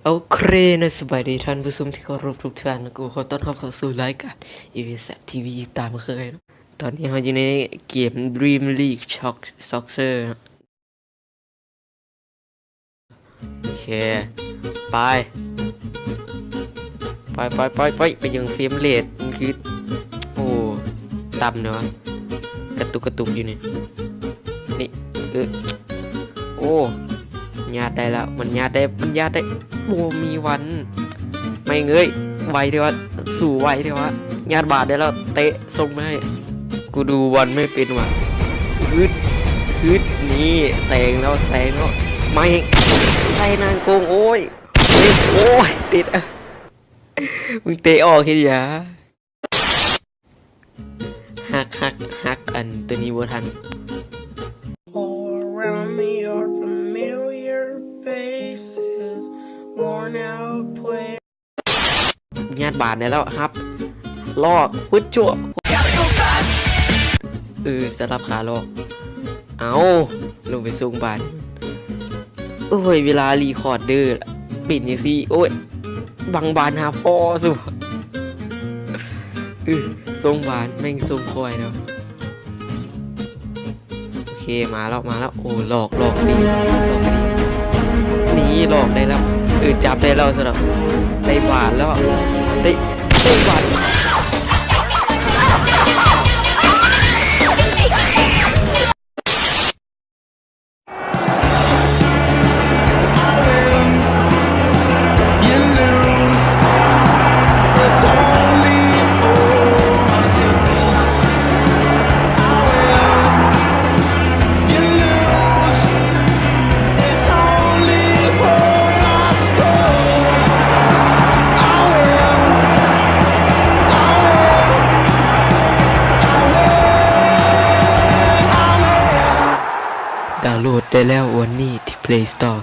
ໂອເຄເນາະ ສະບາຍດີທ່ານຜູ້ຊົມທີ່ເຄົາລົບທຸກທ່ານ, ກໍຂໍຕ້ອນຮັບເຂົ້າສູ່ລາຍການ ເອວີແຊັດ ທີວີ ອີກຕາມເຄີຍເນາະ. ຕອນນີ້ເຮົາຢູ່ໃນເກມ Dream League Shock Soccer ເນາະ. ໂອເຄ ໄປ ໄປ ໄປ ໄປ ໄປ. ເປັນຫຍັງເຟຣມເຣດມັນຄື ໂອ້ ຕ່ຳແທ້ວະ? ກະຕຸກກະຕຸກຢູ່ນີ້ ນີ້ ເອີ ໂອ້ ຍາດໄດ້ແລ້ວ ມັນຍາດໄດ້ ມັນຍາດໄດ້ ບໍ່ມີວັນ. ແມ່ງເອີຍ ໄວແທ້ວະ ສູ້ໄວແທ້ວະ. ຍາດບາດໄດ້ແລ້ວ ເຕະສົ່ງມາໃຫ້ ກູດູບອນໄມ່ເປັນຫວາ. ຮຶດ ຮຶດ ນີ້ ແຊງແລ້ວ ແຊງແລ້ວ. ແມ່ງ ໃສ່ນາງໂກງ ໂອ້ຍ ໂອ້ຍ ຕິດ. ມຶງເຕະອອກເຮັດຫຍັງ? ຮັກ ຮັກ ຮັກ ອັນໂຕນີ້ບໍ່ທັນ. All around me are familiar faces, worn out places. ຍາດບາດໄດ້ແລ້ວ ຮັບ ລອກ ຫຶດ ຈົວ ເອີ ສະຫຼັບຂາ ລອກ. ເອົ້າ ລົງໄປສົ່ງບານ. ໂອ້ຍ ເວລາຣີຄອດເດີ ເປັນຈັ່ງຊີ້. ໂອ້ຍ ບັງບານຫາພໍ່ສູ. ອື ສົ່ງບານ ແມ່ງສົ່ງຄອຍເນາະ. ໂອເຄ ມາແລ້ວ ມາແລ້ວ. ໂອ້ ຫຼອກ ຫຼອກດີ ຫຼອກດີ. ນີ້ ຫຼອກໄດ້ແລ້ວ. ເອີ ຈັບໄດ້ແລ້ວຊັ້ນເນາະ. ໄດ້ບານແລ້ວ ໄດ້ ໄດ້ບານ. ດາວໂຫຼດໄດ້ແລ້ວວັນນີ້ທີ່ Play Store.